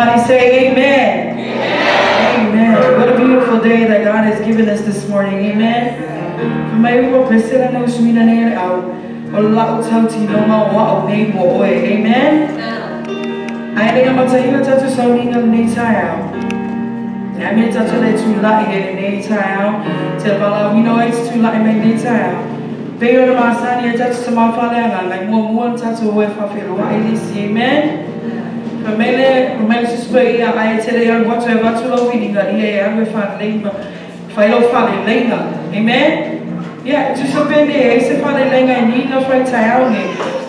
Somebody say amen. Amen. Amen. What a beautiful day that God has given us this morning. Amen. Amen. Amen. Mele suspe ia ai tele ia watu e watu lo wininga ia e awe whalenga whailo whalenga. Amen. Yeah, tu sopene e se whalenga e nina whai taonge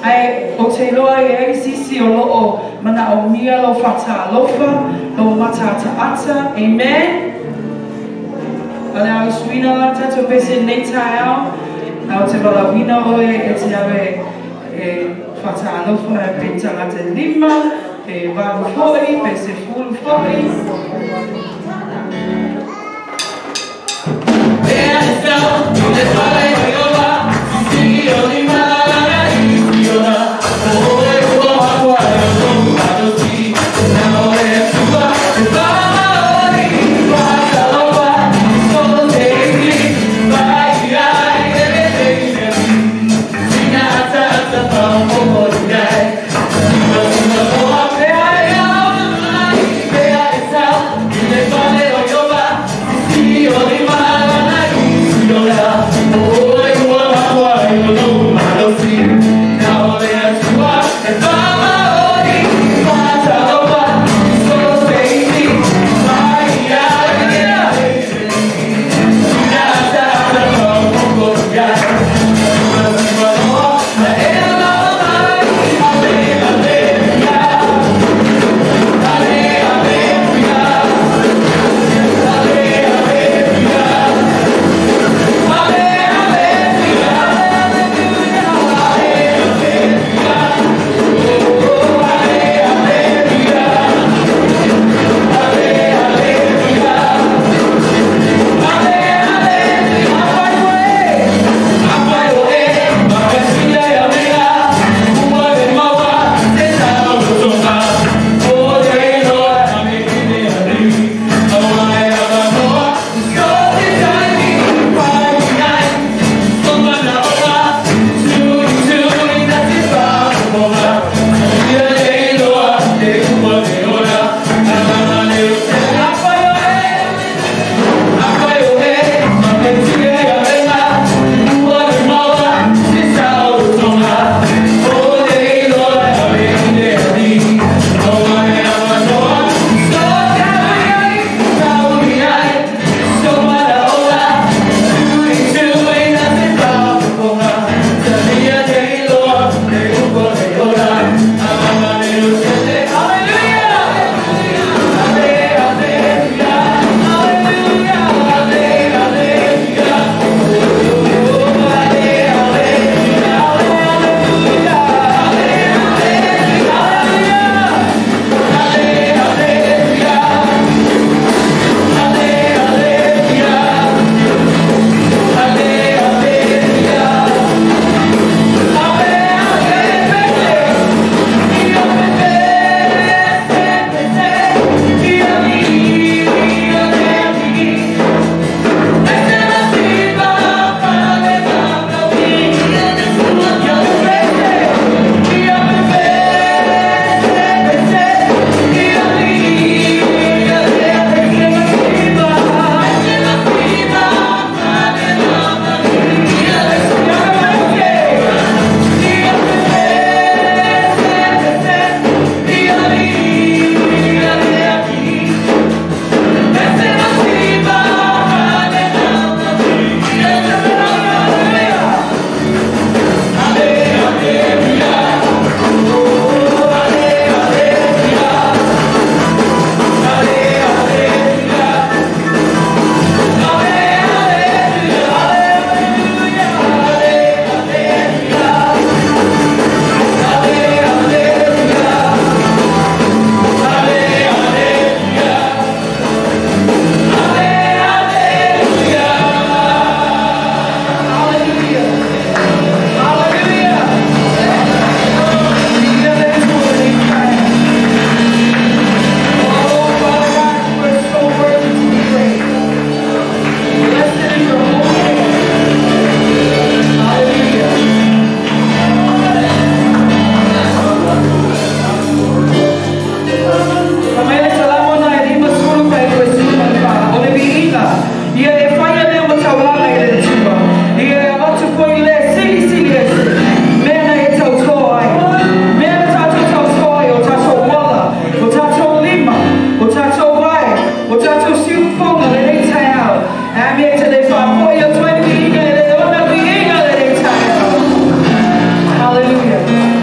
ai o te loa e ai sisi o loo mana o mia lo whata alofa lo mata ata ata. Amen. Ale au suina la tato pese nei taao au te wala wina oe e te awe e whata alofa e pe tangata lima pe valu foi, pe se fulu foi. Thank you. A mea te le whaapoi o toi viiga e le ona viiga le le taeao. Hallelujah.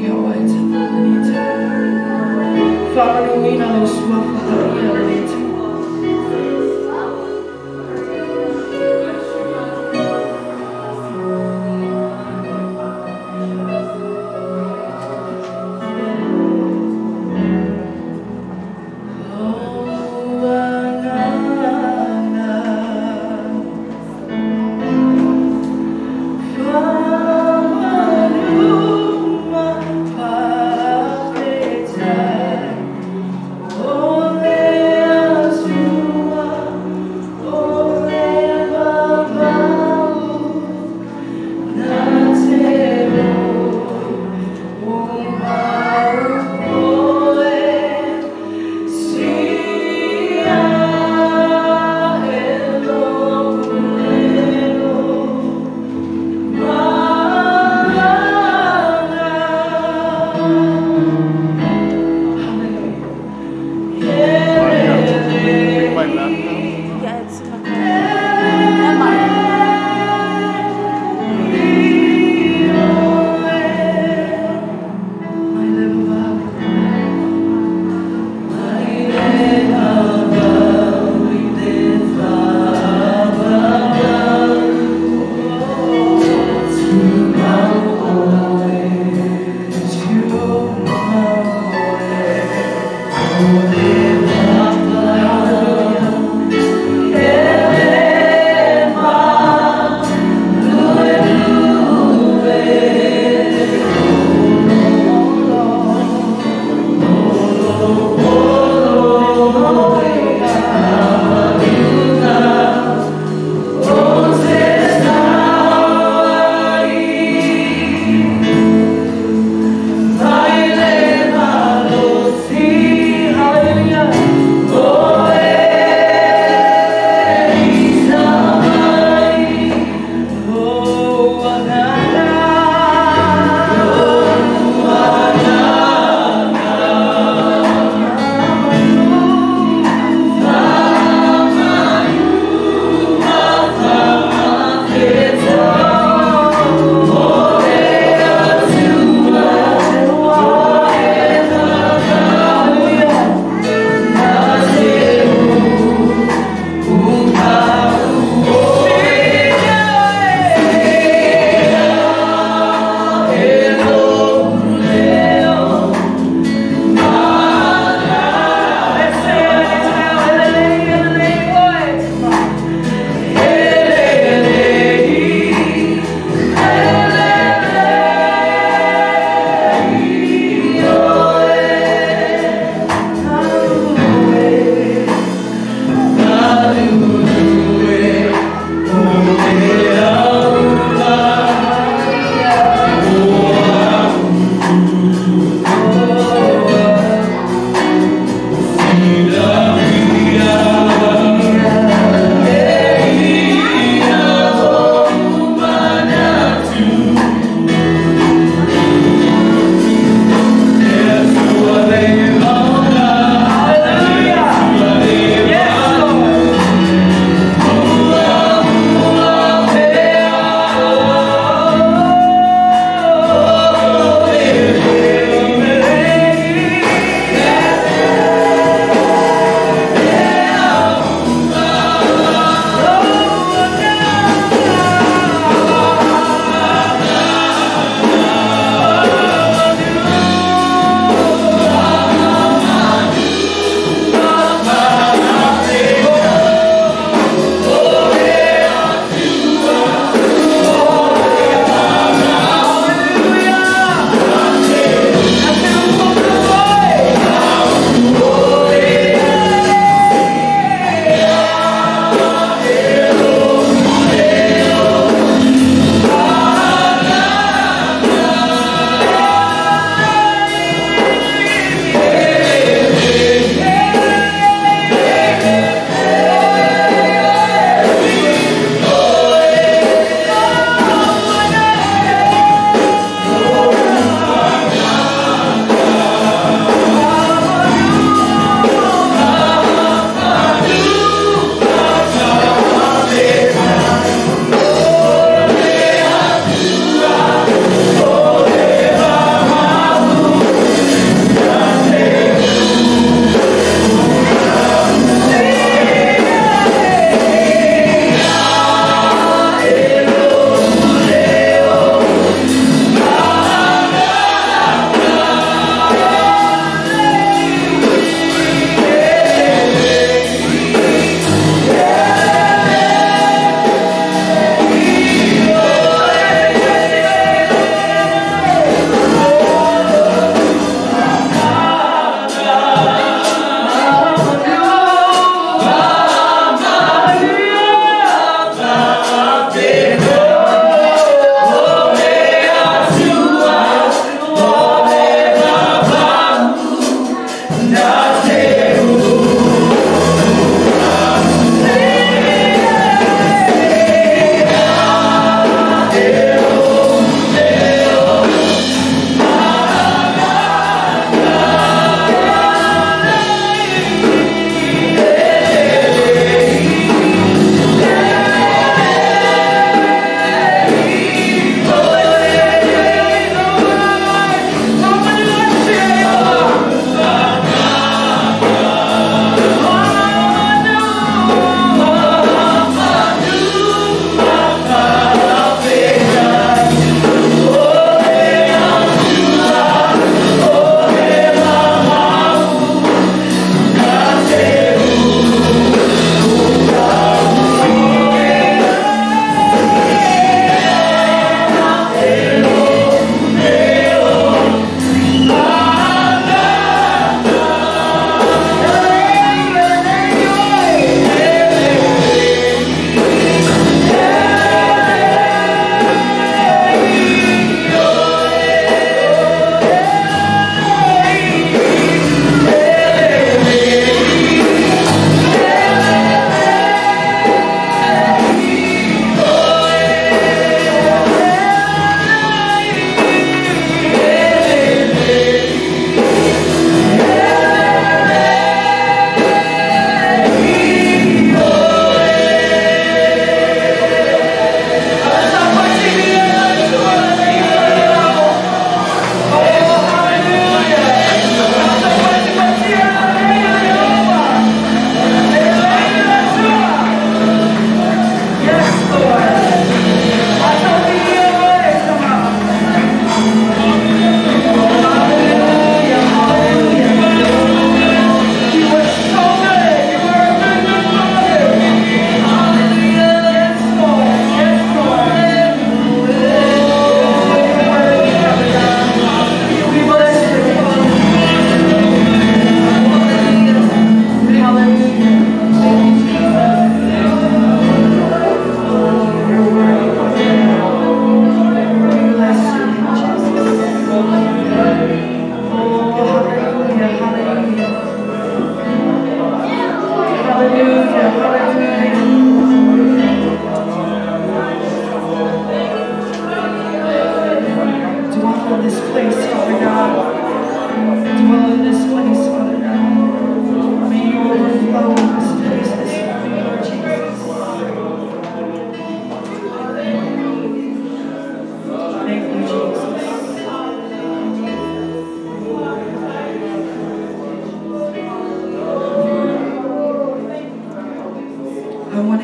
Ia oe lenei taeao. Faamanuina lou suafa paia lenei taeao. Lou agaga faamanu ma faafetai, o le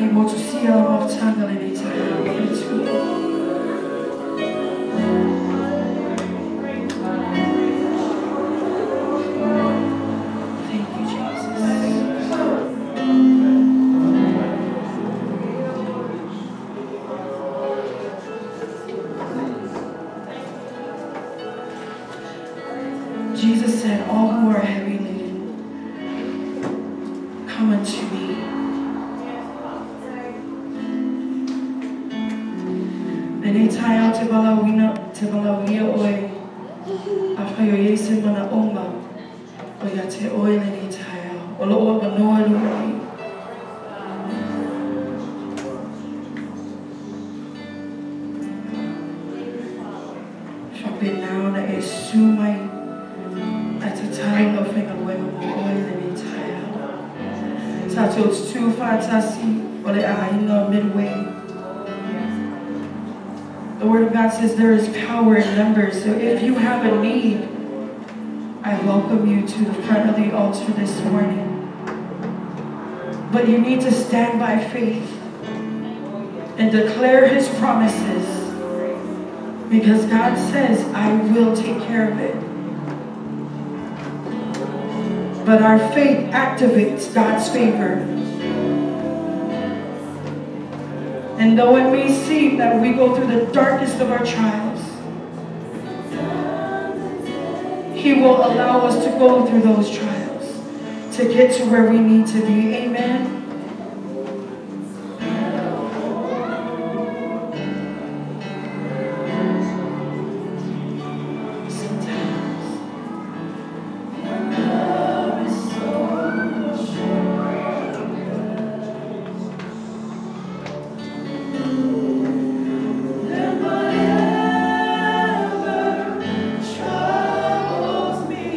lagi motu sia la mafutanga le nei taeao le Atua. Thank you, Jesus. Jesus said, all who are heavy laden, come unto me. Lenei taeao te valauia oe, a whai o Iese mana onga, o ia te oe lenei taeao, o loo avanoa lunga i. Whapenao na e su mai, a te tau lau whainga luenga mo oe lenei taeao. Tātou tutu whaatasi o le āinga Midway. The Word of God says there is power in numbers. So if you have a need, I welcome you to the front of the altar this morning. But you need to stand by faith and declare His promises, because God says, I will take care of it. But our faith activates God's favor. And though it may seem that we go through the darkest of our trials, He will allow us to go through those trials to get to where we need to be. Amen. Sometimes love is so sure. Than whatever troubles me.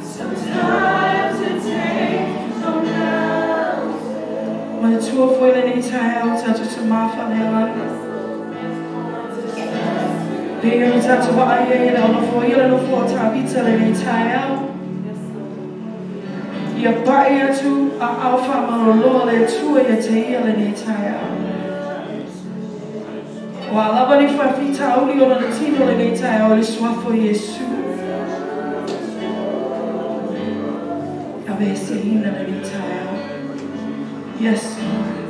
Sometimes it takes a mountain. Manatua foi lenei taeao tātou te mawhanea. Pei o tātou wa ai e le ono fo ia le no fo tāvita lenei taeao. Ia pai atu a au whamaloloa le Atua ia te ia lenei taeao. O a lava ni whawhita auli o na tino lenei taeao le suafo Iesu. A vese ina lenei taeao. Yes, Lord.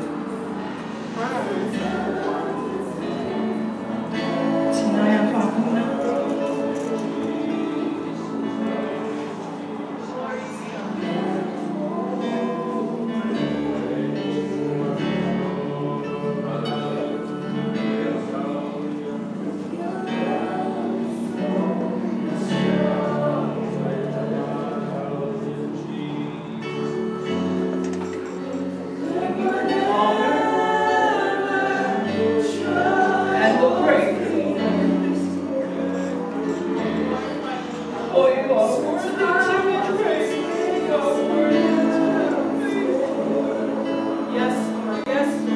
Tinaya whapuna. And we'll pray. Oh, you are worthy to be praised. You are worthy to be praised, Lord. Yes, Lord. Yes, Lord.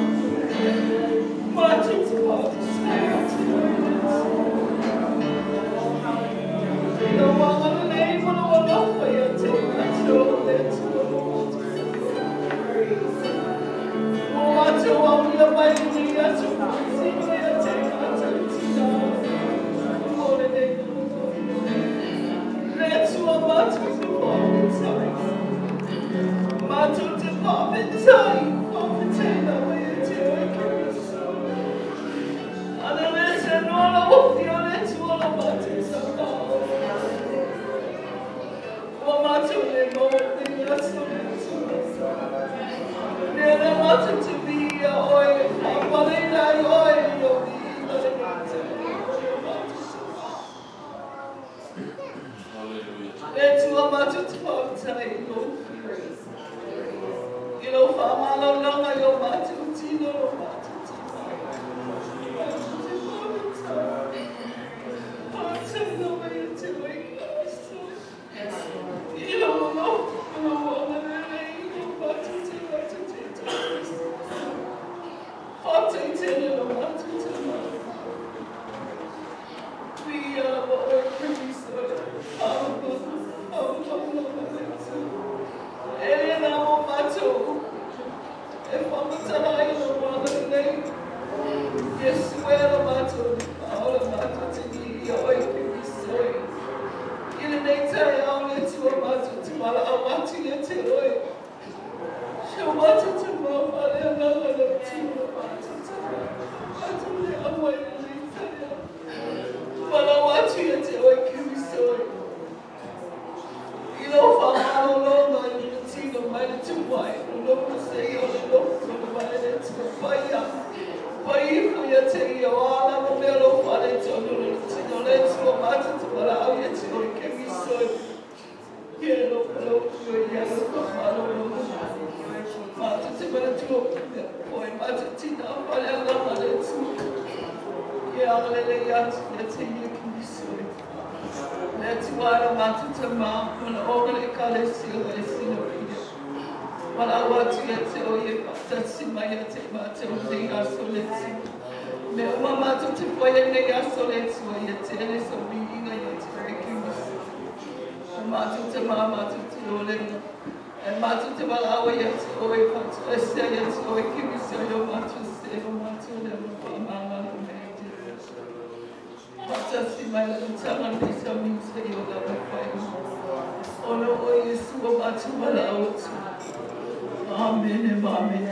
E whamatala ai lo wanga nei. Yesu e lo mātou ni paola mātou te ni i oi ki misoi. I le nei tai au le tua mātou te wala au atu ia te oi. Shau mātou te mawha le anganga le tua mātou te mātou le awa i le nei tai au. Wala au atu ia te oi ki misoi. I lau whamalo longa i le tina mai le te wai. O loko se i o le loko mai le tua paia. Pai ia te ia o ala mo mea lo whare tonu le tino le tua mātou te wala au ia te oi ke misoi. Ia lo lo ia lo whamalo longa. Mātou te mana tua oi mātou tina whare anga le tua. Ia agalele ia te ia ki misoi. Le tua ara mātou te mā, mana oga le kare sila e sila pia. Wala au atu ia te o ia patasi mai ia te mātou nei aso le tua. Me uma mātou te whaia nei aso le tua ia te ele so miinga ia te oi ki misoi. O mātou te mā mātou te olenga. E mātou te wala awa ia te oi patu esea ia te oi ki misoi o mātou se o mātou le mapa manga lo mea te. Patasi mai le tanga nei sa minse i o la whai. Ono o Yesu o mātou wala au atu. Amen and amen.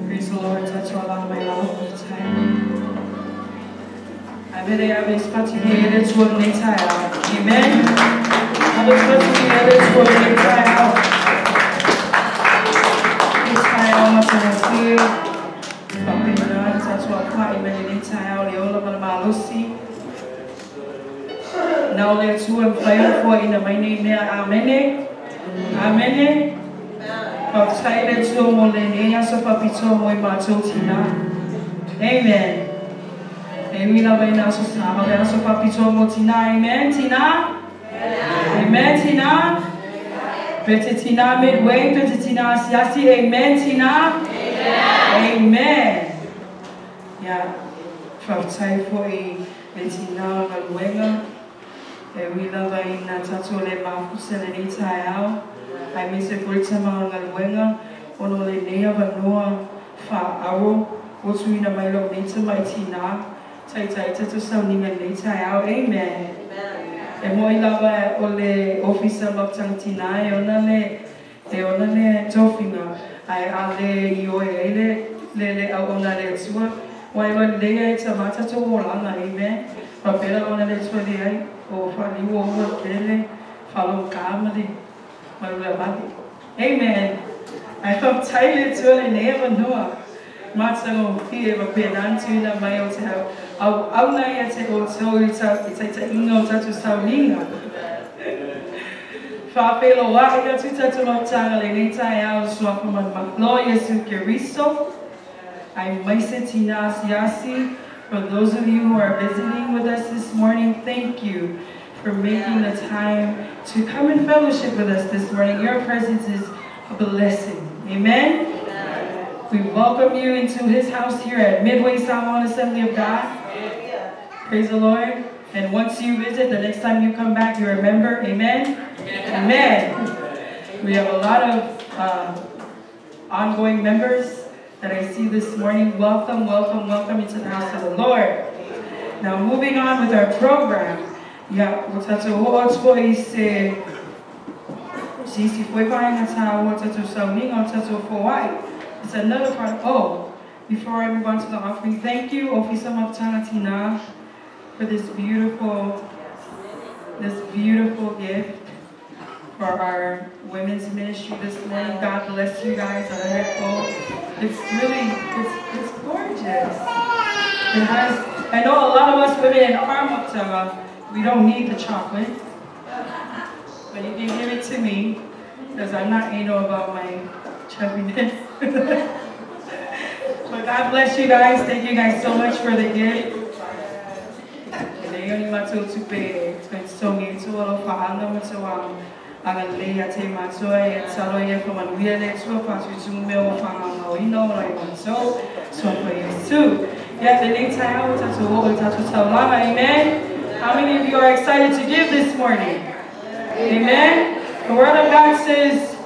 Praise the Lord. That's all on my love all the time. Amen. Now let's do and pray for in the mighty name. Amen. Amen. Amen. Amen. Tina. Amen. Tina. Tina Midway. Tina Siasi. Amen. Tina. Amen. Yeah. For a Tina Galuenga. E wila vai na tato le mafusa le nei taeao. Ai me se fulta maungaluenga. Ono le nea vanoa wha aro. O tuina mai lo nei te mai tina. Tai tai tato sauninga nei taeao. Amen. E moi lava o le ofisa maptang tina e ona le tofinga. Ai a le i oe e le le au ona le tua. Wai wa lea e ta mata to olanga. Amen. Papera ona le tua le ai. O whaliu o ua tele, whalo kāmale, marula mati. Amen. Ai whaptaile tua le nea vanua. Mātanga o pie wa pēnantu ina mai o te hau. Au auna ia te o te o i te inga o tatu sauninga. Whapelo wahi atu tatu mautanga le nei tai au suapaman maklo Yesu Keriso. Ai maise tina asiasi. For those of you who are visiting with us this morning, thank you for making the time to come and fellowship with us this morning. Your presence is a blessing. Amen? Amen. We welcome you into his house here at Midway Samoan Assembly of God. Praise the Lord. And once you visit, the next time you come back, you remember. Amen? Amen. Amen. We have a lot of ongoing members that I see this morning. Welcome, welcome, welcome into the house of the Lord. Now moving on with our program. Yeah, it's another part. Oh, before I move on to the offering, thank you, Ofisa Maptana Tina, for this beautiful gift for our women's ministry this morning. God bless you guys on a headful. It's really, it's gorgeous. It has, I know a lot of us women in our maptanga, we don't need the chocolate, but you can give it to me because I'm not anal about my chubbiness. But God bless you guys. Thank you guys so much for the gift. Amen. How many of you are excited to give this morning? Amen. The Word of God says,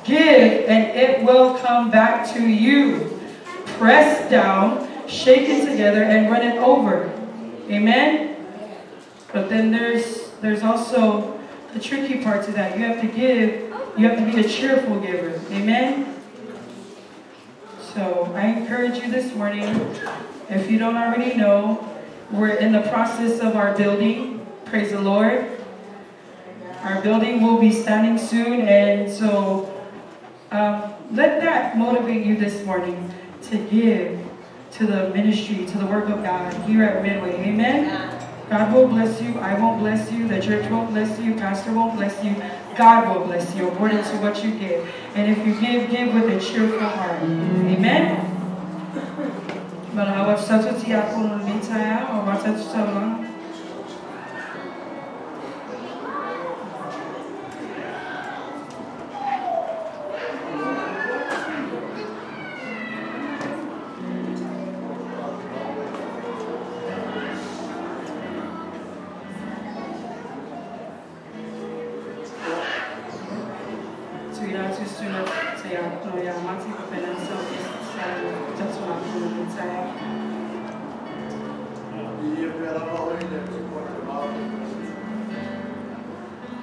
give and it will come back to you. Pressed down, shaken together, and run it over. Amen? But then there's also the tricky part to that. You have to give. You have to be a cheerful giver. Amen? So I encourage you this morning, if you don't already know, we're in the process of our building. Praise the Lord. Our building will be standing soon, and so let that motivate you this morning to give to the ministry, to the work of God here at Midway. Amen? God will bless you. I won't bless you. The church won't bless you. Pastor won't bless you. God will bless you according to what you give. And if you give, give with a cheerful heart. Amen?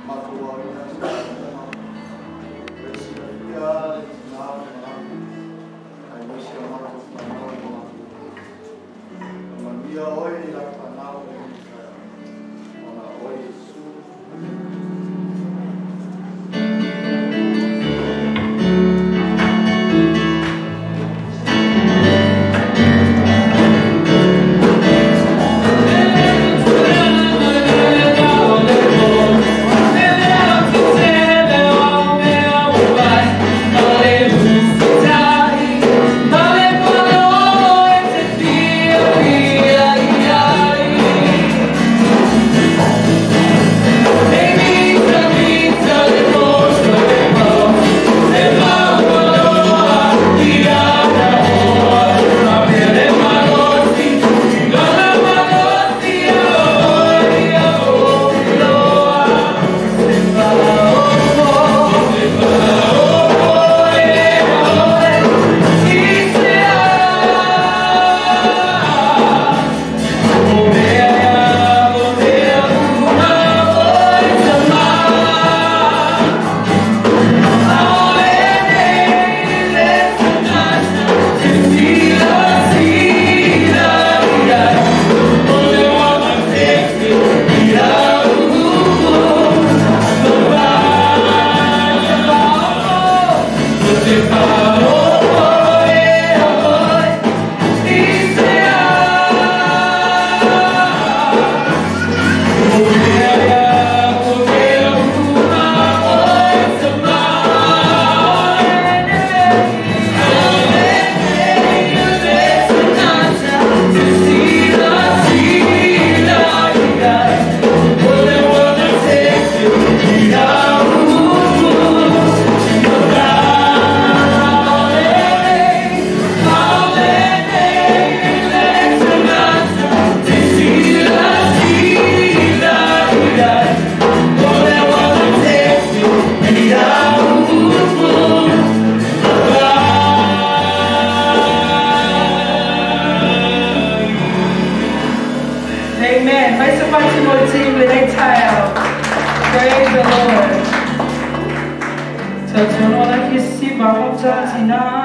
Praise the Lord.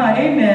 Amen.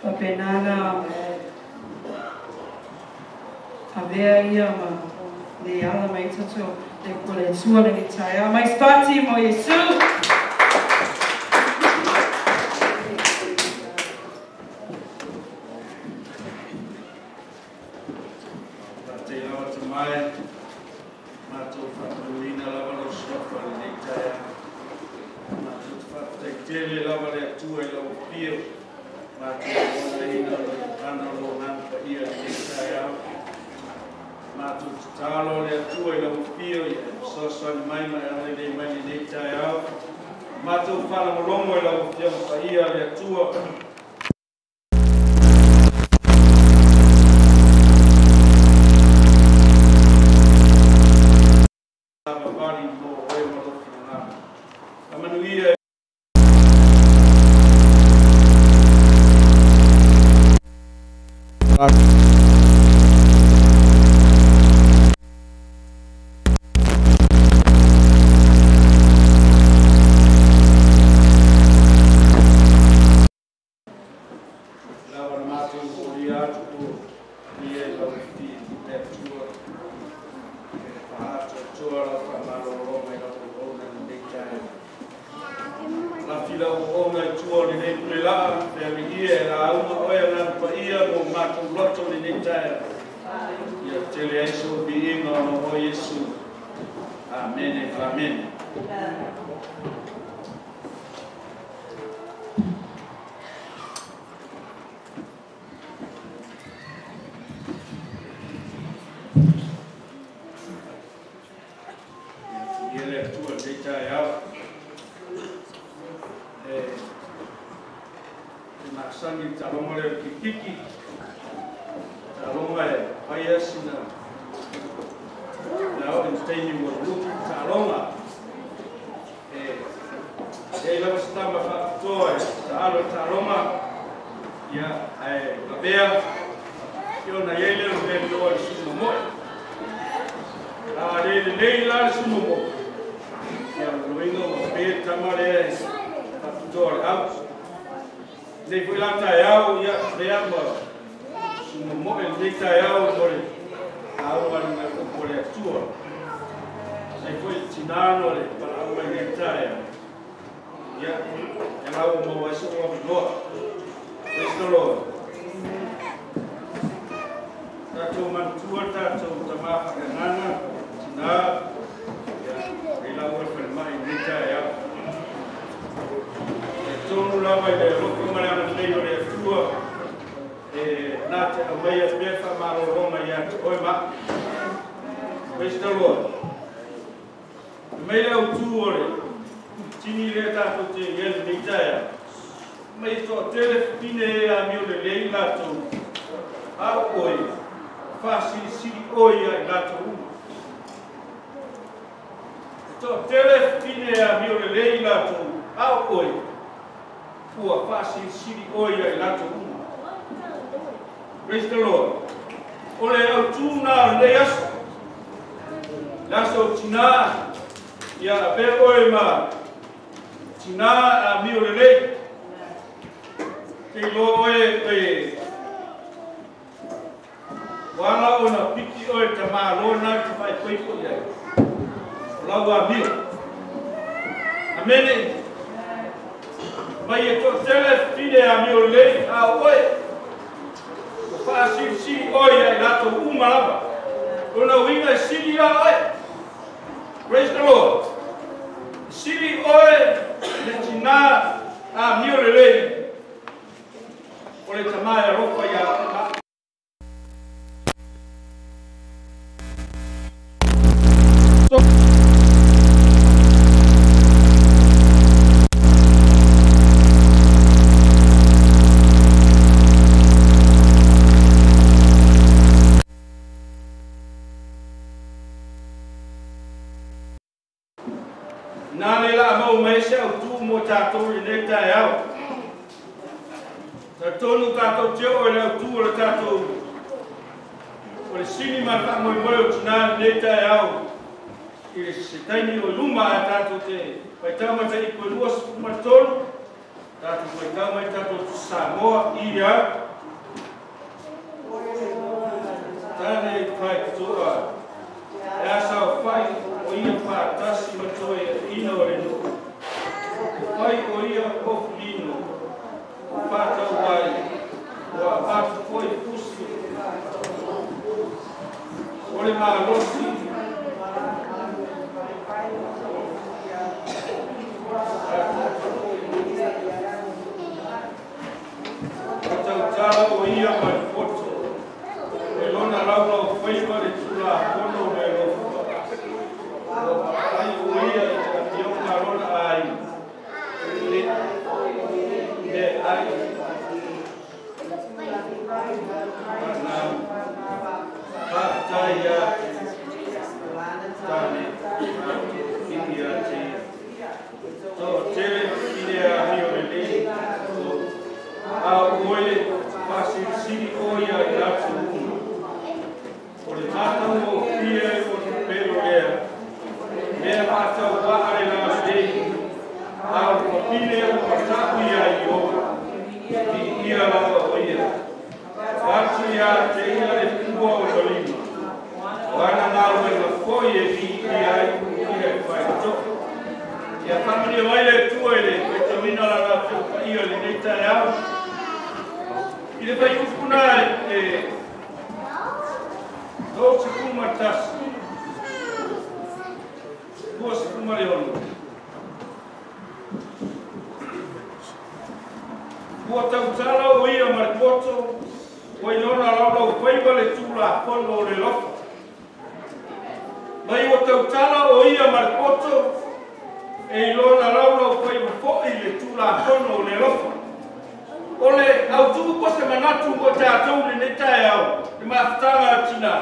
Faapena avea ia ma le ala mai tatou le o le Atua lenei taeao. Mai spati mo Iesu. Faafetai lava tamae, matou faamanuiina lava lau suafa lenei taeao. Matou te faafetai tele lava le Atua i lau afio, matou moanaina o le ana o lou agaga paia lenei taeao. Matou tatalo le Atua i lau afio ia fesoasoani mai ma e agalelei mai lenei taeao. Matou faalogologo i lau afioga paia le Atua. Savavali mo oe ma lou finagalo. Faamanuia lava na matou molia atu o ia i lau afio le Atua. E faaatoatoa lau faamalologa i lau auauna lenei taeao. Lafi lau auauna i tua o lenei pulelaa, fealiia e lauga oe agaga paia mo matou loto lenei taeao. Ia tele ai sou viiga ona o Iesu. Amene, amene. Ia le Atua lenei taeao. E masani le taaloga lea o le kikiki. Taaloga e fai asina na o le taimi ua luki taaloga. E leai lava se tama faapitoa e taalo le taaloga, ia ae lavea ia ona i ai lea o le mea loa le sui momoe. A le lelei la le sui momoe, ia o loiga ua pe le tama lea e faapitoa le au. Nei foi la taeao, ia lea ma sui momoe lenei taeao mo le lauga i le upu o le Atua. Nei foi tinano le palau mai nei taeao. Ia, e lau maua ai sou avanoa. Praise the Lord. Tatou manatua tatou tama faaleagaga, tina, ia, e lau e falemai lenei taeao. E tonu lava i le alofa ma le agalelei o le Atua, e na te aumaia pea faamalologa ia te oe ma. Praise the Lord. Mai le autu o le tini lea tatou te i ai lenei taeao. Mai toatele fafine e amio lelei latou, a o oe, faasilisili oe ia i latou uma. E toatele fafine e amio lelei latou, a o oe, ua faasilisili oe ia i latou uma. Praise the Lord. O le autu na o lenei aso, le aso o tina, ia avea oe ma tina amio lelei. Te iloa oe e wala ona piki oe ta mālo na te whaipoipo i ai. O lau amio. Amene. Mai e toatele fine amio lelei a oe. O faasilisili oe ia i latou uma lava. Ona uiga e sili la oe. Praise the Lord. Sili oe le tina amio lelei. O le tama e alofa ia oe ma. Nā le la mau mai se au tū mo tātou i nei taeao. Talitonu tātou te oo i le au tū o le tātou o le sini ma le faamoemoe o tinā lenei taeao i se taimi o luma a tātou te faitau ma taʻi po 23. Tātou faitau mai tātou Samoa ia tāne faitoa e asa o whai o ia whātasi matoe ina o le nuu. Whai o ia ofulino o whātau wai o a whātu foi pusi o le mālosi tautala o ia mai poto e lona laulau faiva le tula pono le lofa o ai o ia i te afioga lona ai le ai na pataia tane ia te to tele i le ahi o le lei a oe pasisiri o ia i atu uma. O le mātau o fia o te pelo lea, mea mātau waa le lava lei, a o papile o patau ia i o, i ia lava o ia. Atu ia te ia le pua o lima, o ana ngā ruenga foi e i ia i ia e whaito. Ia whamani mai le tua i le waitamina la ngā whio ia le nei tae au. I le whai upuna e 31, 26. Ua tautala o ia ma le poto, ua ilona laulau faiva le tula pono o le lofa. Mai ua tautala o ia ma le poto, e ilona laulau faiva foi le tula pono o le lofa. O le autuku ko se manatu mo tātou le nei taeao, le mafutaga a tinā.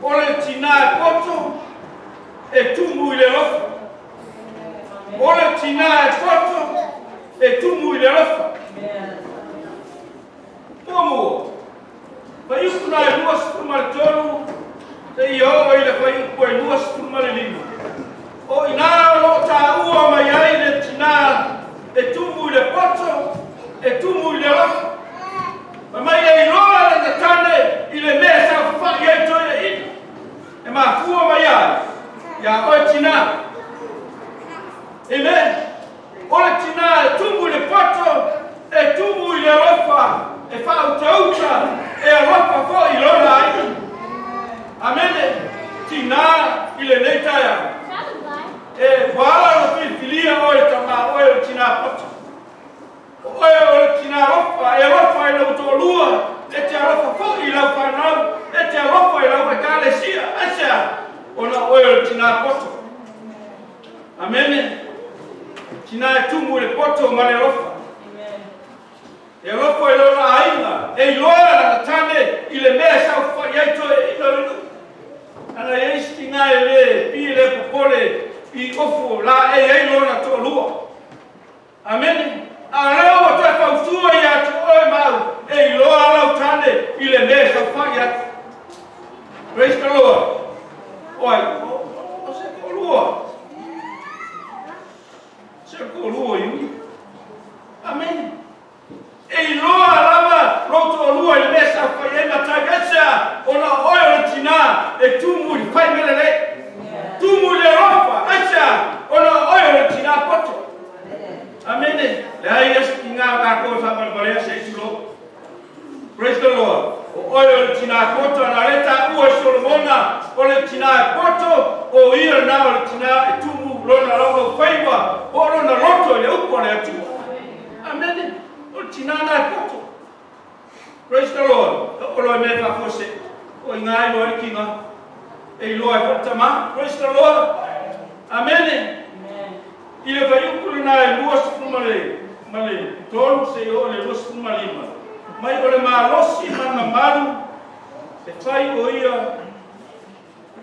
O le tinā e poto, e tumu i le lofa. O le tinā e poto, e tumu i le lofa. Muamua, faiupu na e 23, te ia oo i le faiupu e 25. O inā o loo tāua mai ai le tinā e tumu i le poto, e tumu i le lofa. Ma mai e iloa le tatane i le mea sa whai ai toi e ina. E mafua mai ai, ia oe tinā. Amen. O le tinā e tumu i le poto, e tumu i le lofa, e whautauta, e alofa fo i lona ai. Amene, tinā i le nei taia. E wala lo filifilia oe tama oe o tinā poto. Oe o le tina alofa, e alofa i lau tōlua, e te alofa foi i lau whanau, e te alofa i lau ekalesia, aisea, ona oe o le tina poto. Amene, tina e tumu i le poto ma le alofa. E alofa i lona aiga, e iloa lana tane i le mea sa ufai ai toe ina le nuu. Ana e isi tina e le pi le popole i ofu la e ai lona tōlua. Amene. A leo o te fautua ia atu oe mau, e iloa lau tane i le mea sa whai atu. Praise the Lord. Oi, o se ko'olua. Se ko'olua iui. Amen. E iloa lava roto olua i le mea sa whai ai matai esea, ona oe o le tinā e tumu i le whai melele. Tumu i le rofa, esea, ona oe o le tinā poto. Amene. Le ai esi ki ngā kākou whamalmalea se isulo. Praise the Lord. O oe o le tinā poto, ana le tāua Solomona, o le tinā e poto, o ia nā o le tinā e tumu lona laulau whaiwa, o lona loto i le upo le atua. Amene. O le tinā nā e poto. Praise the Lord. O loe mea whakose, o i ngā iloa i kinga, e iloa e whatama. Praise the Lord. Amene. I le whaiupu na e 23 se o le 25. Mai o le malosi mana maru, e whai o ia,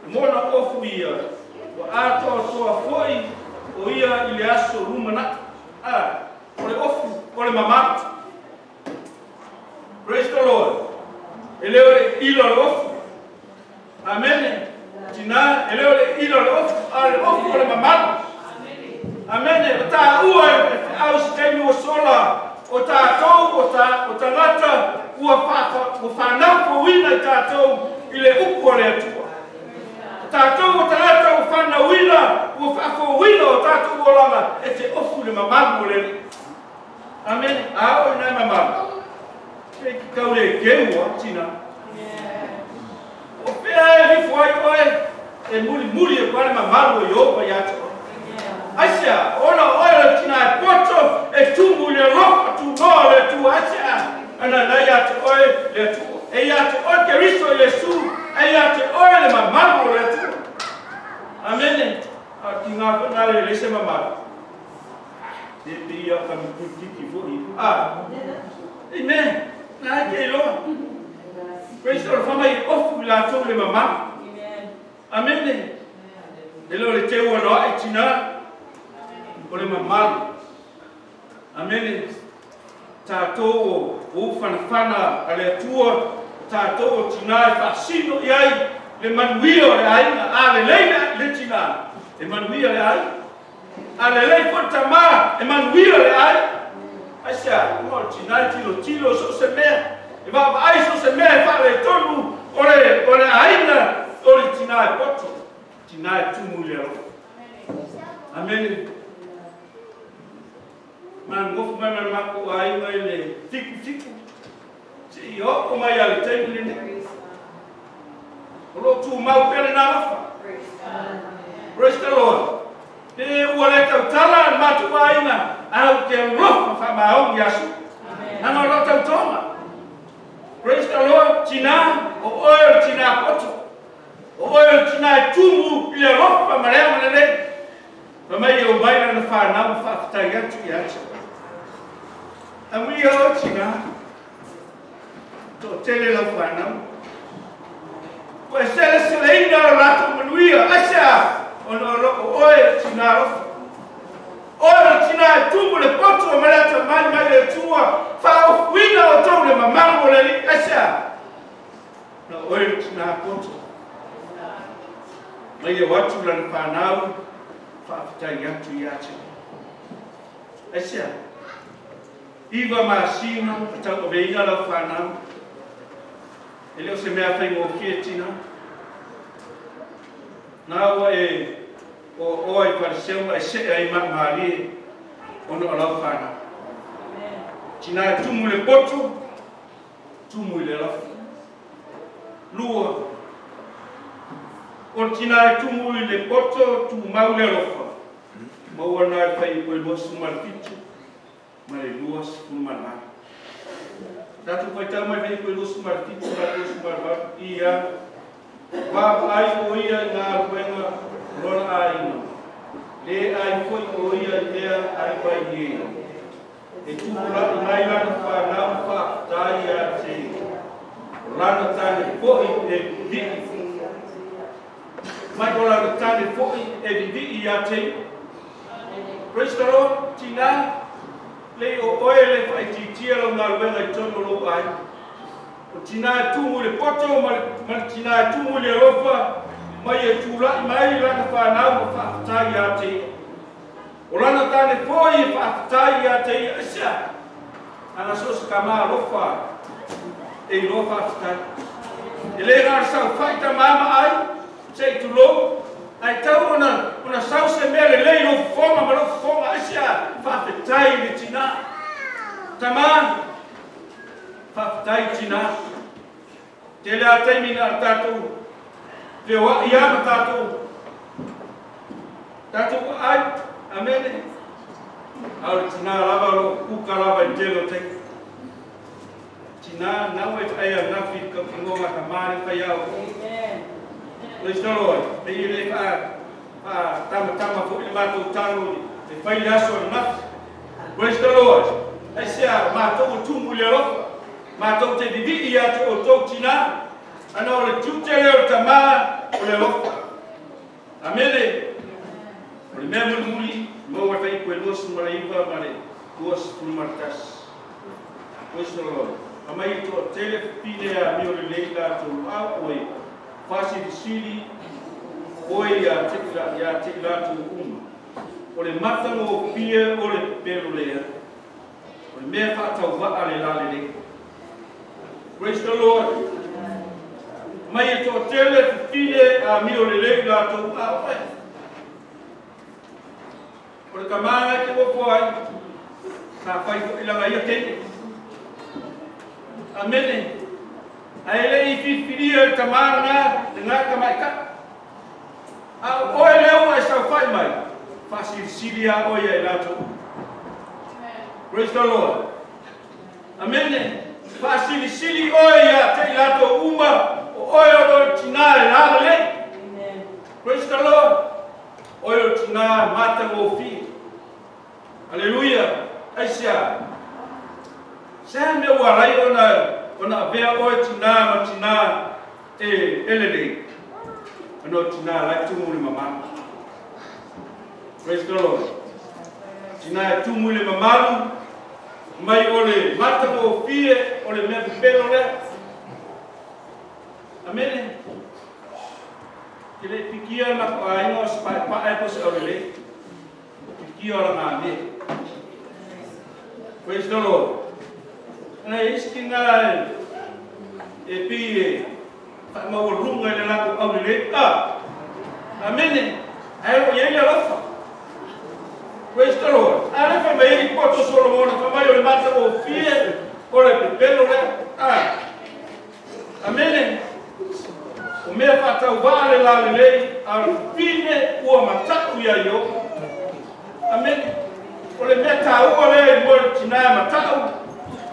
mona ofu ia, o atoa toa foi o ia i le aso rumana. O le ofu, o le mamalu. Praise the Lord. E leo le ilo le ofu. Amene. Tina, e leo le ilo le ofu, a le ofu o le mamalu. Amene, o tā ua e au si taimi o sola, o tātou, o tagata, ua whanau uina i tātou i le upu o le Atua. O tātou o tagata ua whanauina, ua whaafouina o tātou olanga, e te ofu le mamalu o le li. Amene, a o nai mamalu. Te ki kau le keua, tina. O pea e rifo ai oe, e muri muri e kwa le mamalu o Iopa i ate oe. Aisea, ona oe le tina e poto, e tumu le alofa tunoa le Atua, aisea, ana nai ate oe le Atua. E ia te oe Keriso Iesu, e ia te oe le mamalu o le Atua. Amene, a ki ngā whana le lese mamalu. Te te ia kami putiki foi. Ah, amen, nā ke iloa. Praise the Lord, whamai ofu i lātou le mamalu. Amene, e leo le te ua noa e tina, o le mamalu. Amene, tātou o whanawhana a le Atua, tātou o tina e whaasino i ai, le manuia o le aina, a le leina le tina, e manuia le ai. A le lei fo tamā, e manuia le ai. Aisea, o le tina e tilo tilo so se mea, e vava ai so se mea e whaale tonu, o le aina, o le tina e poto, tina e tumu le alofa. Amene. Man gofu mai mai mako ai mai le tiku tiku. Se i oko mai a le teimu nene. O lo tu mau pele nā lafa. Praise the Lord. Te ua le tautala matu aiga au te alofa whamaongi asu. Nanga o lo tautonga. Praise the Lord. Tina o oe o tina poto. O oe o tina e tumu i le alofa marea malele. Mai o mai na whanau whaatai atu i atu. A mui o tina, tō tele lau whanau. Ko e sele seleina o rātou manuia, aisea, ona o loko oe tina alofa. Oe o tina e tumu le poto o marata mai mai le tua, whaofuina o tau le mamalu o le li, aisea. Na oe o tina poto. Mai o atu lana whanau, whaatai atu i atu. Aisea, iwa masina, tau oveina lau whanau, e leo se mea whaingō tina. Nā ua e o oa i pariseu e se ai maari ona o lau whanau. Tina e tumu le poto, tumu i le alofa. Lua, o tina e tumu i le poto, tumu mau le alofa. Maua nā e whai i koe 27, ma le 28. Tātou whai tau mai whai koe 27, ma le 28, ia, wā ai o ia i ngā ruenga rona āina. Le ai koi o ia i mea ai wai e. E tūpura i mai lana whanau whaatai a te. Rana tāne poi e vivii. Mai o lana tāne poi e vivii a te. Praise the Lord, tina, le o oe le whaititia lau ngā ruenga i tono lou ai. O tina e tumu le poto, ma le tina e tumu le alofa, mai e tūrai mai lana whanau ma whaatai a te ia. O lana tāne poi e whaatai a te ia, aisea, ana so se kama alofa e iloa whaatai. E le ngā sau whaita mama ai, se i tulou, ai tau ona sau se mea le lei lo fofoga ma lo fofoga, aisea, whaatai le tina. Tama, whaatai tina. Te lea taimi ngā tātou, te oa ia ma tātou, tātou ai, amene. Au le tina lava lo kuka lava i telo te. Tina, nau e whaia ngawhi ka ingoa ka maari whai au. Amen. Praise the Lord. Te i le wha tama tama fo i mātou talo e whai le aso ngawhi. Praise the Lord. Aisea, mātou o tumu le alofa. Mātou te vivii ia te o tau tina. Ana o le tiute leo tamā o le alofa. Amene. O le mea muli muli, maua whai koe 29 ma le 21. Praise the Lord. A mai tō tele pine a meo le lei lātou au oe, whasilisili oe ia te i lātou uma. O le matagofie o le pepelo lea. O le mea faatauvaa le lalelei. Praise the Lord. Mai e toatele fifine a mio lelei latou a oe. O le tamaga e te ofo ai, sa fai foʻi ia teine. Amene. Ae leʻi filifilia le tamā lena lena tamaitaʻi. A o oe lea ua e saufaʻi mai, faasilisili a oe ia i latou. Praise the Lord. Amene. Faasilisili oe ia te i latou uma, o oe o lo tinā e lalelei. Praise the Lord. Oe o tinā matagofie. Aleluia. Aisea. Se mea ua lai ona avea oe tinā ma tinā e lelei. Ona o tinā lai tumu le mamalu. Praise the Lord. Tinā e tumu le mamalu, mai o le matagofie o le mea pepelo lea. Amene. Ke le pikia na ko aiga o se paepae po se aulelei. O pikia o laga mea. Praise the Lord. Na isi tinā e pi e faamaualuga i le latou aulelei. Amene. Ae o i ai le alofa. Praise the Lord. A le fai mai ai poto Solomona, fai mai o le matagofie o le pepelo lea. Amene. O mea faatauvaa le lalelei, a o le fine ua mataʻu ia Ioba. Amene. O le mea tāua lea i mua le tinā e mataʻu,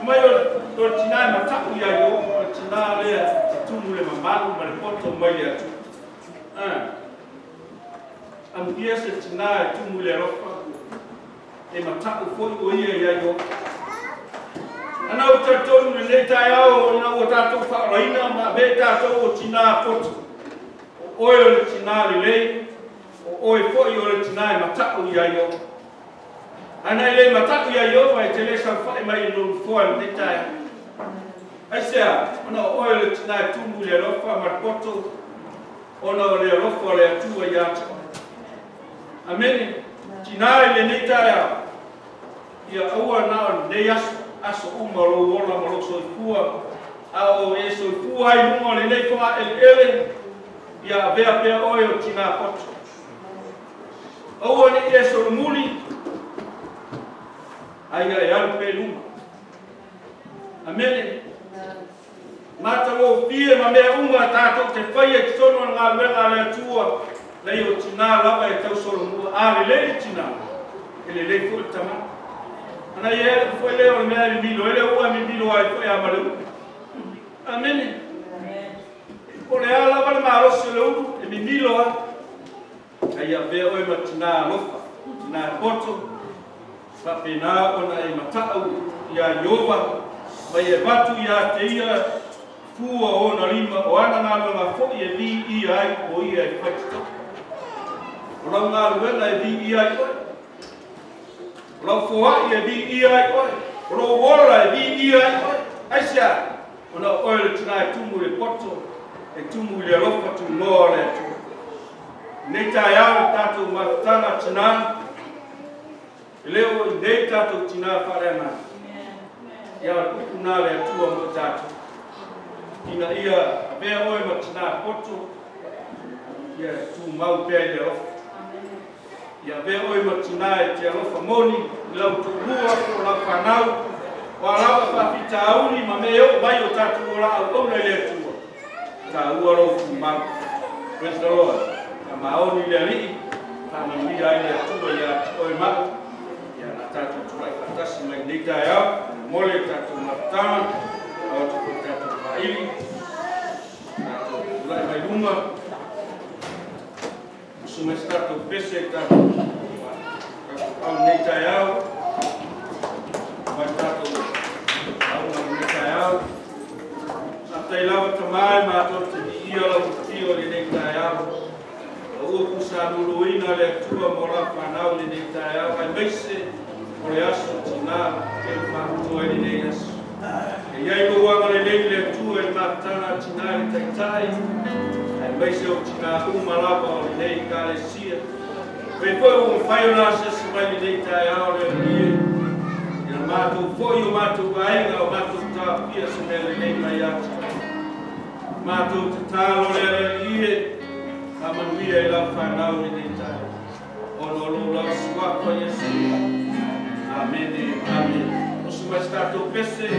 mai o le tinā e mataʻu ia Ioba, o le tinā lea e tumu le mamalu ma le poto mai le Atua. Amuia se tinā e tumu le alofa, e mataʻu foʻi o ia ia Ioba. Ana o talitonu lenei taeao ina ua tatou faaolaina ma avea tatou o tinā poto. O oe o le tinā lelei, o oe foʻi o le tinā e mataʻu ia Ioba. Ana i le mataʻu ia Ioba e te le saufaʻi mai i lou nofoa i lenei taeao. Aisea, ona o oe o le tinā e tumu i le alofa ma le poto, ona o le alofa o le Atua ia te oe. Amene. Tinā i lenei taeao, ia aua na o lenei aso, aso uma o lou ola ma lou soifua, a o e soifua ai luga o lenei fogaeleele, ia avea pea oe o tinā poto. Aua neʻi e solomuli, a ia e alu pea i luma. Amene. Matagofie ma mea uma tatou te faia i totonu o le galuega a le Atua, lei o tinā lava e tau solomua. A lelei le tinā, e lelei foʻi le tamā. Ana ia e foʻi lea o le mea e mimilo ai le ua e mimilo ai foʻi a ma le ulu. Amene. O le a lava le malosi o le ulu, e mimilo a. Ai avea oe ma tinā alofa, tinā e poto, faapena ona e mataʻu ia Ioba, mai e vatu ia te ia fua o ona lima, o ana galuega foʻi e viia ai o ia e faititoʻa. O lau galuega e viia ai oe. O lau foaʻi e viia ai oe. O lou ola e viia ai oe. Aisea, ona o oe le tinā e tumu i le poto, e tumu i le alofa tunoa o le Atua. Nei taeao le tatou mafutaga tinā, e le o i nei tatou tinā faaleagaga. Ia o le upu nā le Atua mo tatou. Ina ia avea oe ma tinā poto, ia tumau pea i le alofa. Ia avea oe ma tinā e te alofa moni, i lau toʻulua po o lau fanau, o a lava faafitauli ma mea e oo mai o tatou ola auauna i le Atua. Tāua lou tumau. Praise the Lord. Faamaoni i le Alii, faamanuia ai le Atua ia te oe ma'u. Ia na tatou tulaʻi faatasi mai nei taeao, momole tatou mafutaga, ao atu foi tatou faaili, tatou tulaʻi mai luma, usu mai se tatou pese i tatou au nei taeao, mai tatou auga nei taeao. Faafetai lava tamā e matou te viia lau afio i lenei taeao. O ua pusaluluina le Atua mo lau fanau i lenei taeao, aemaise o le aso tinā ke faatoa i lenei aso. E iai lou agalelei le Atua i le mafutaga a tinā i le taitai, aemaise o tinā uma lava o lenei ekalesia. Foi o whai o nā se mai le tai ao le nie. Ia mātou foi o mātou vaenga o mātou tāpia se mea le nei mai atu. Mātou te tālo le ie, ka manuia i lau whanau le nei tai. Ono lo lau suafa Yesu. Amene, amen. O suma se tātou pese.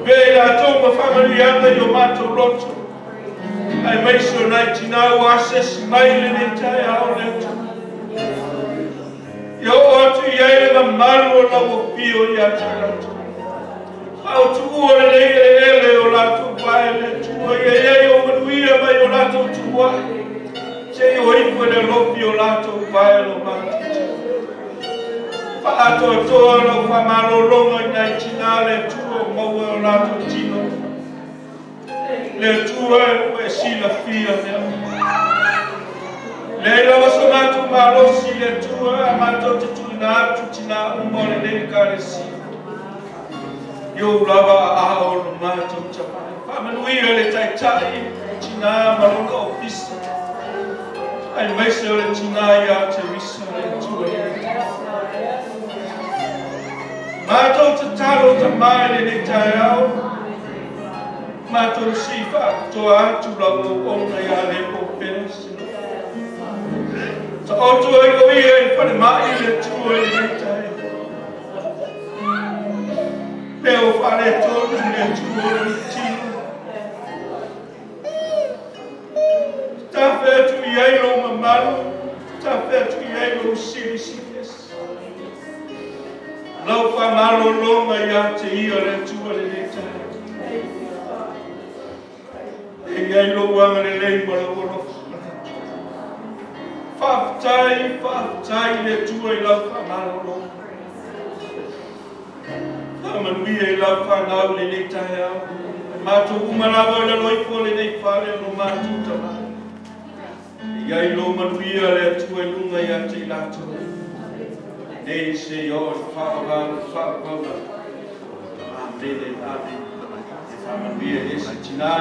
Pea i latou ma faamanuiaga i o matou loto. Ai mai so nai tina ua asesi mai lenei taeao le Atua. Ia oo atu i ai le mamalu o lau afio ia te latou. Faaotuua lelei eleele o latou vae le Atua. Ia i ai o manuia mai o latou tuuai. Seia o ifo i le alofi o latou vae lo matou. Faatoatoa lau faamalologa i nai tina le Atua o maua o latou tino. Le Atua ua e silafia mea uma. Leai lava so matou malosi le Atua a matou te tuuina atu tina uma o lenei Ekalesia. I ou lava aao o lo matou tamai. Faamanuia le taitai tina ma lona ofisa. Aemaise o le tina ia Teresa le Atua le Matou tatalo tamai lenei taeao. Matou si faapitoa atu lau auauna ia Lepo Peresi. Taoto ai o ia i falemai le Atua i lenei taeao. Lea o faaletonu le Atua o le tino. Tafe atu i ai lou mamalu, tafe atu i ai lou silisili ese. Lau faamalologa ia te ia le Atua lenei taeao. E i ai lou agalelei ma lou alofa. Faafetai, faafetai le Atua i lau faamalologa. Faamanuia i lau fanau lenei taeao. E matou uma lava i lalo ifo lenei fale o lo matou tamai. E i ai lou manuia le Atua i luga ia te i latou. Nei seia oo i le faavavau le faavavauga. Amene, amene. E faamanuia i esi tina.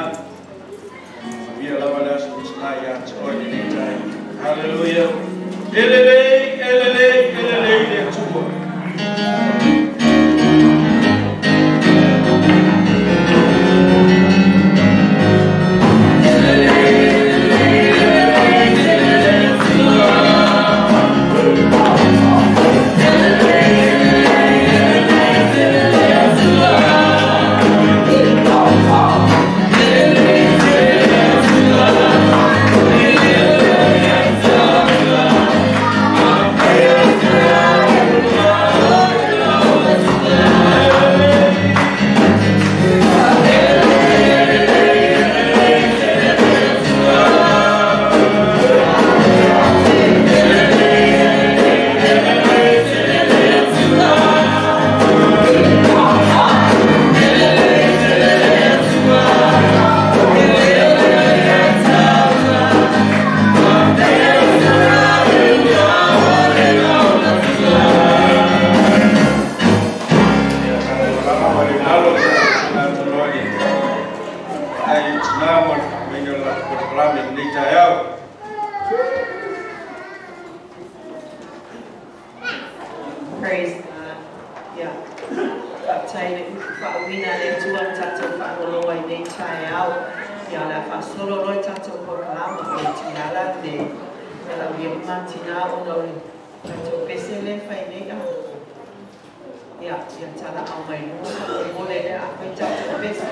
Manuia lava le aso tina ia te oe lenei taeao. Haleluia. E lelei, e lelei, e lelei le Atua. Praise God. Yeah. Faafetai le faauiina le Atua na tatou faalogologo ai nei taeao. Ia o le a faasolo loa le tatou polokalama o le tinala le manaomia uma tina ona o le tatou pese lea e fai nei a. Ia, ia talaau mai luga faamolemole lea a fai tatou pese.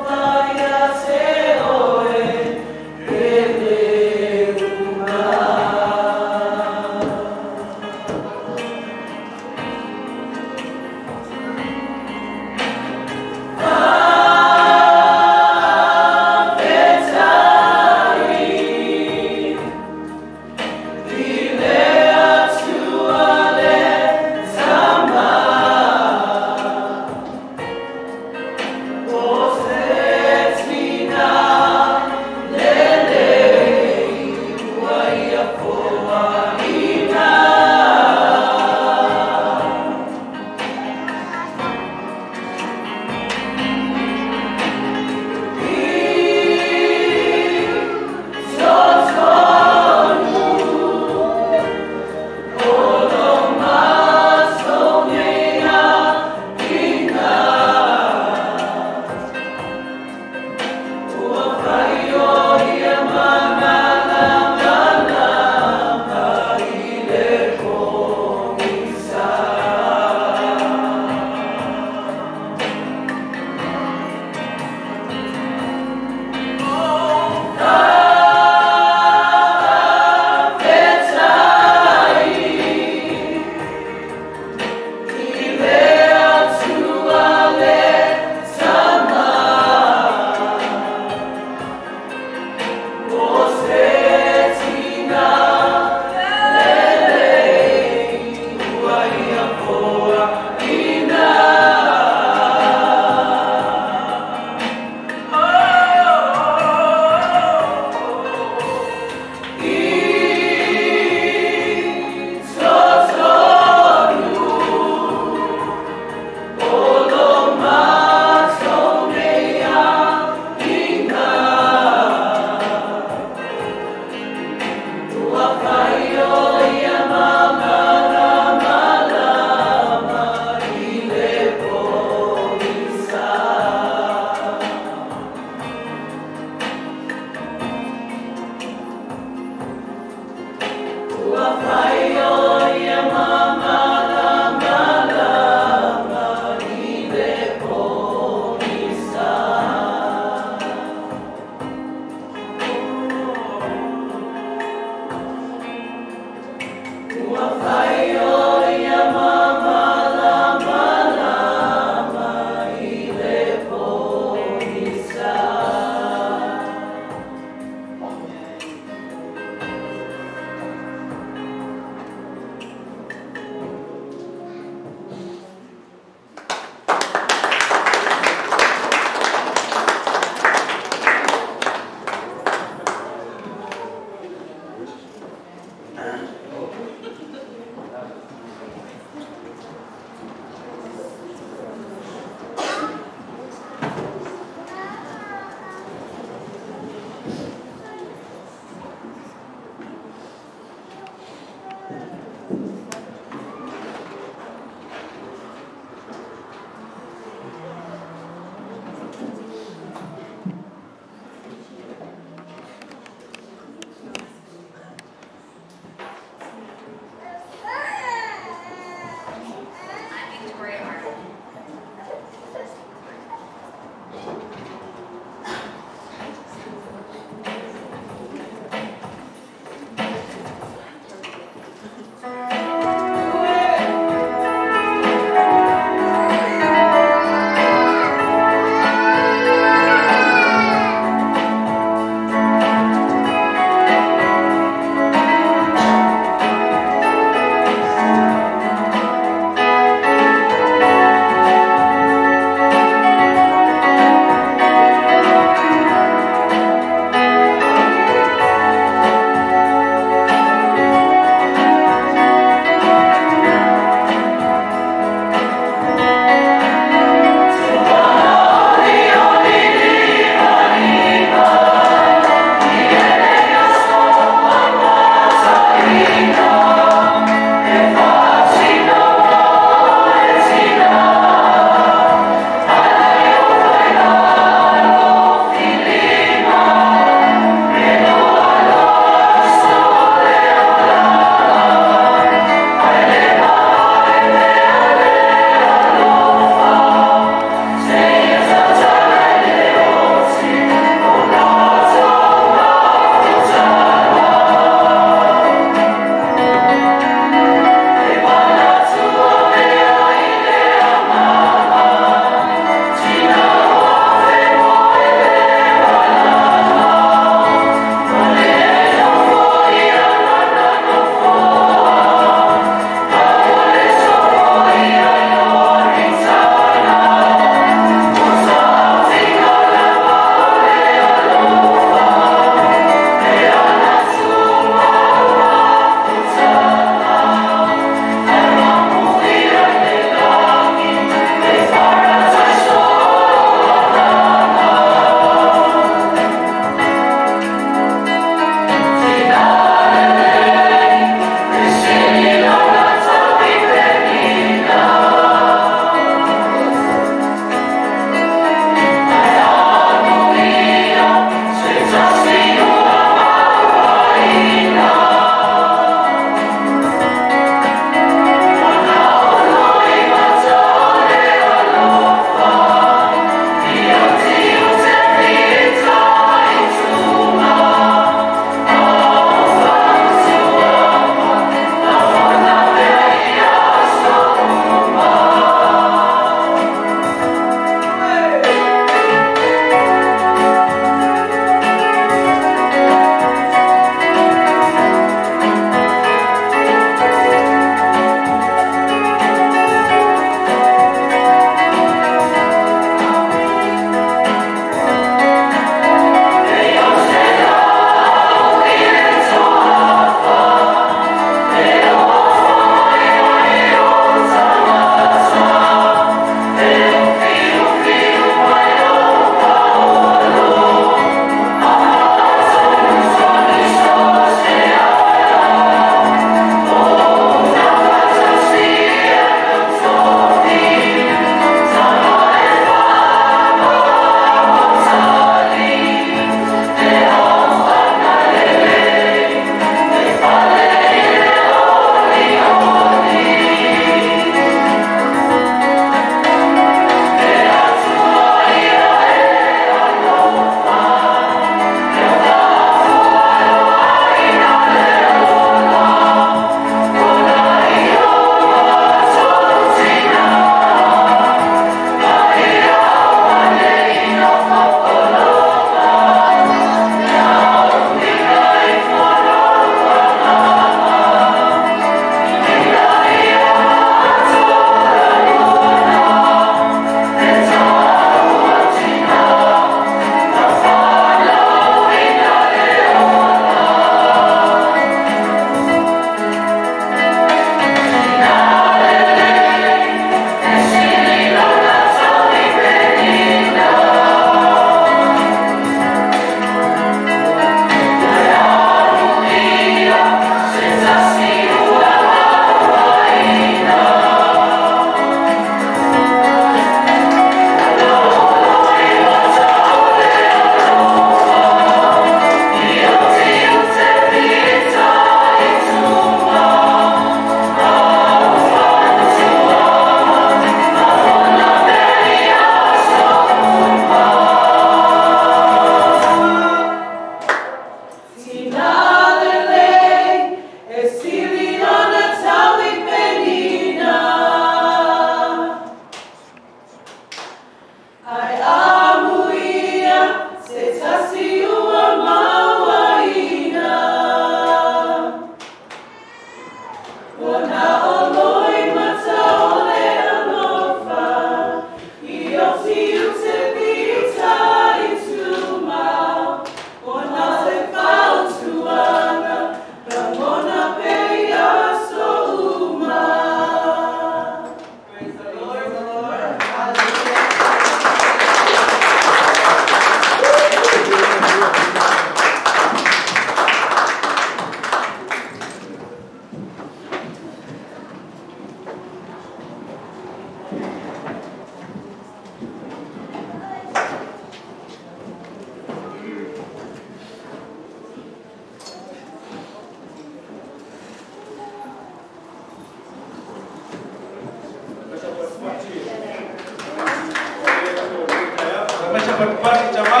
Pati tama.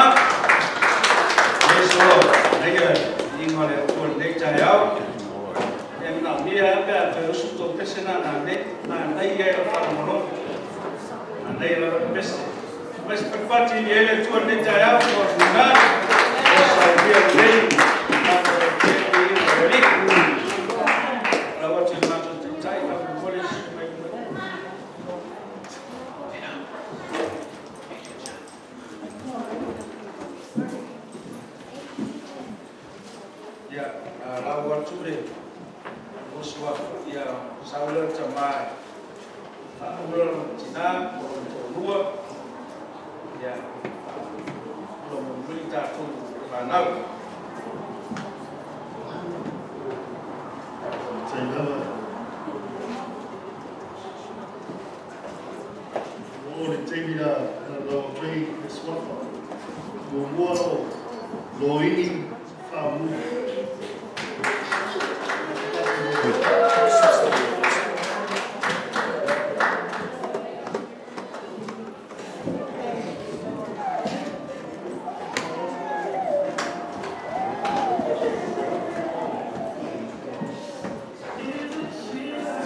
Yeso, leia inga le atua nei taeao. Ia mana mia pe a te usu tō pese nā nā nei, nā nei ia o whakamoro. Nā nei la pese. Mas pati i ele atua nei taeao, ko nā, o sa ia nei, nā te te i o li. La watu mātou te tai, ka pukole mai. Ia, lau atu le osua ia saula tama faula tina o tolua ia lo mo tatou whanau. Tei lava. O le teimi la na lau tui e swafa. Mo mua o lo ini wha mua.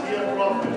Tia Prophet.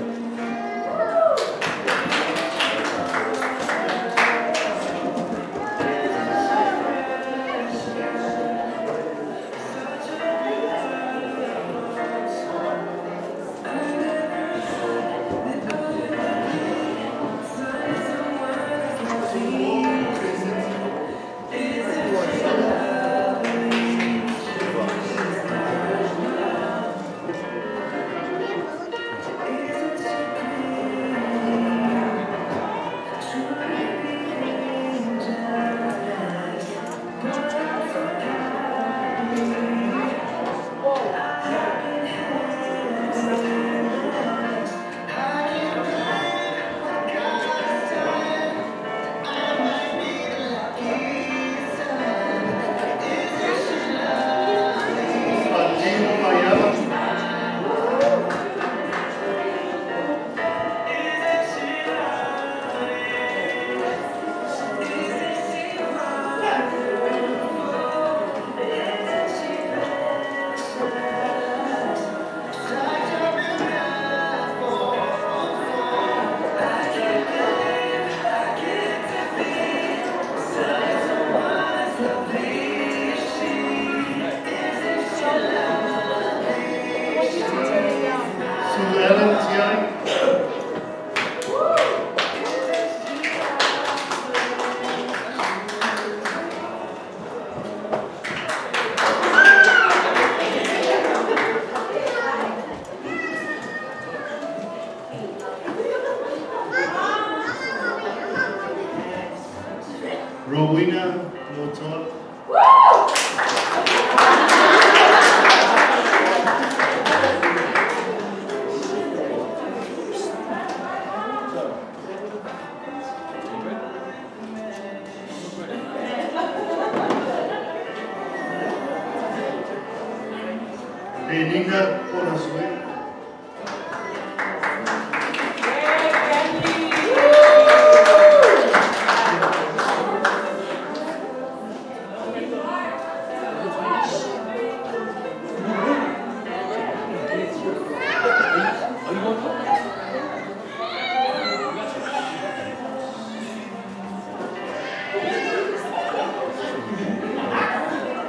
Fatima Maiava. Sue Ellen Tiai. Rowena Motoa. Benina Ponasue.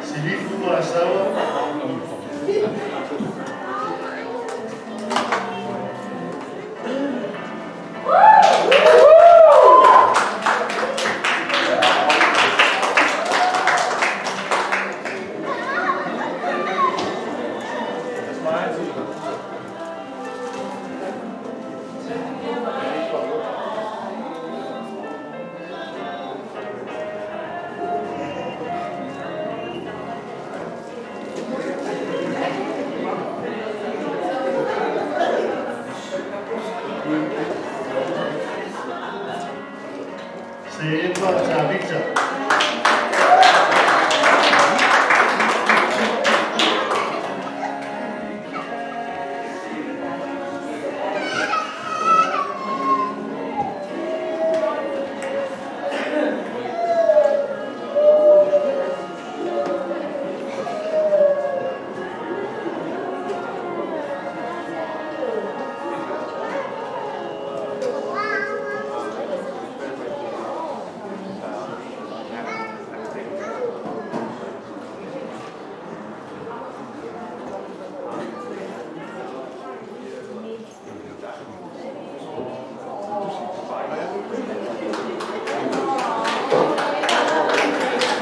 Silifu Asawa.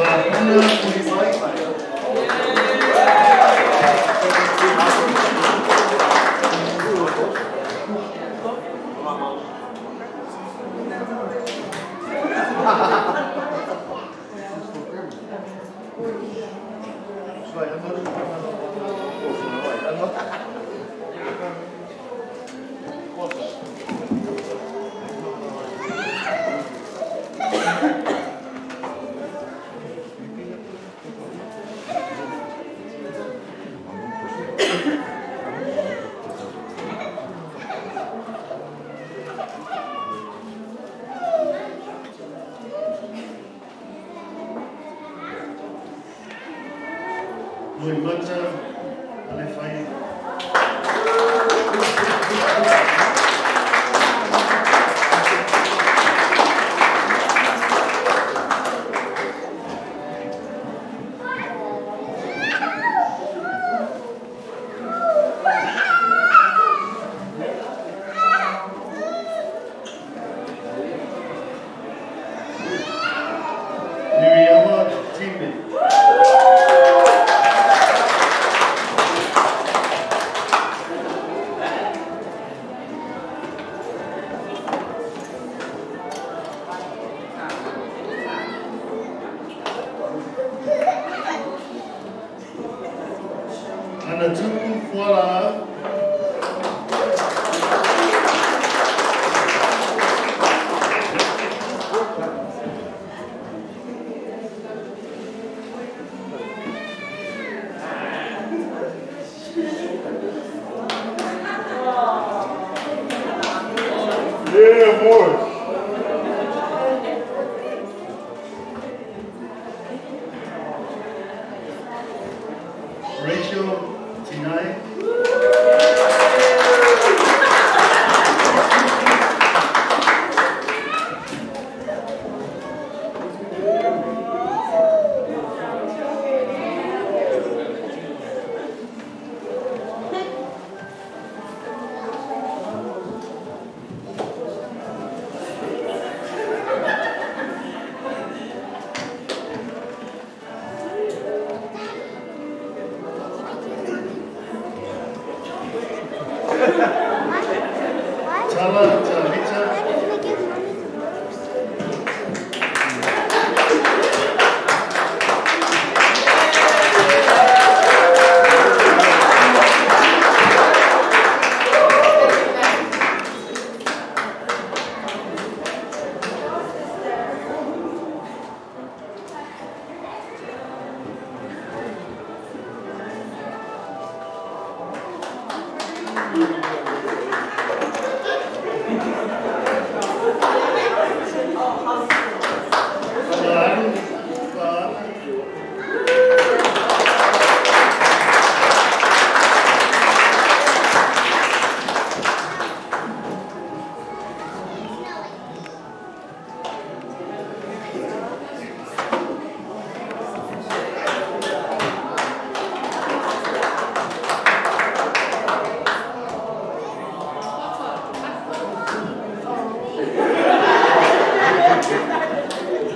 Fa'apuna Mulivai. Loimata Alefai. Miriama Time. Anatupu Fuala. Yeah, boy. Rachel Tinai. Tala Tavita.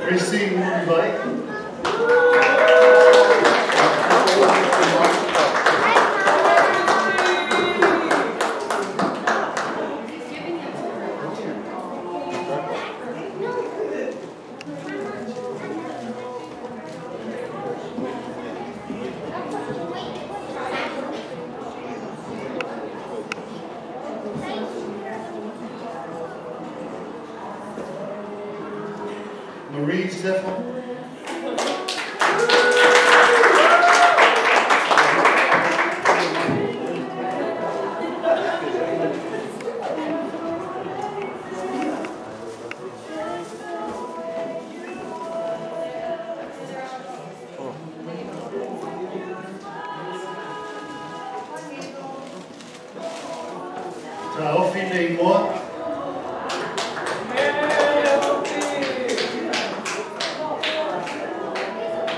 Chrissy Mulivai. Marie Stefan. Ta'ofi Neimoa.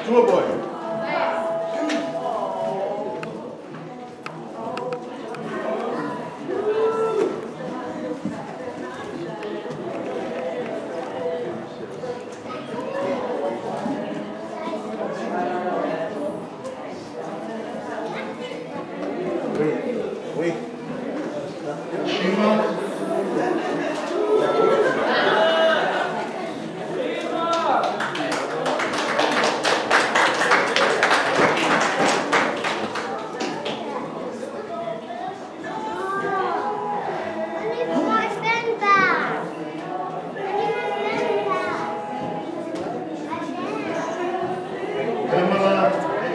Tua boy.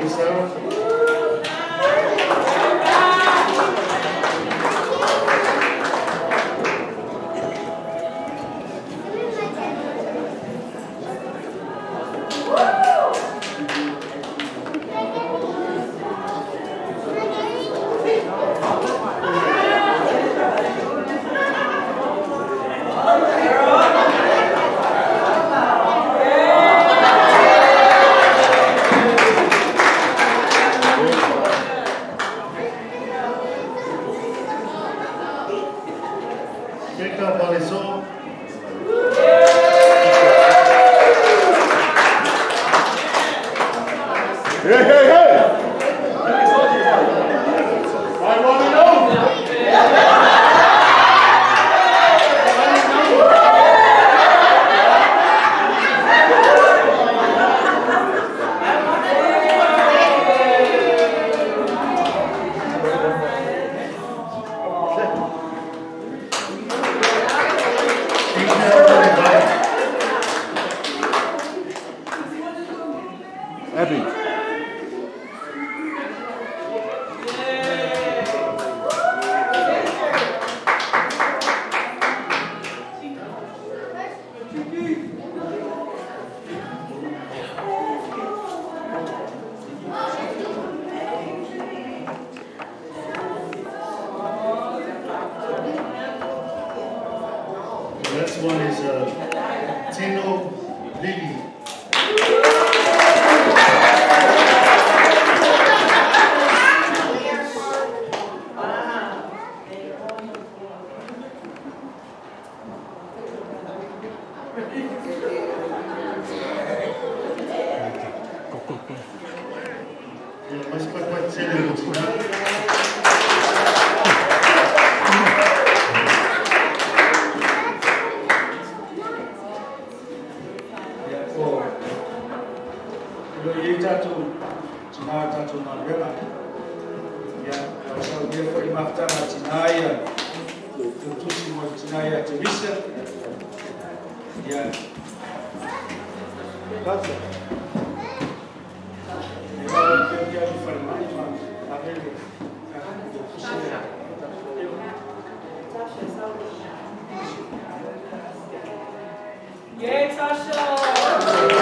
Thank you, Sarah. Hey, hey, hey! I want to know! Abby. The next one is Tino Lili. Yeah, Tasha!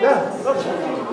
Yeah, that's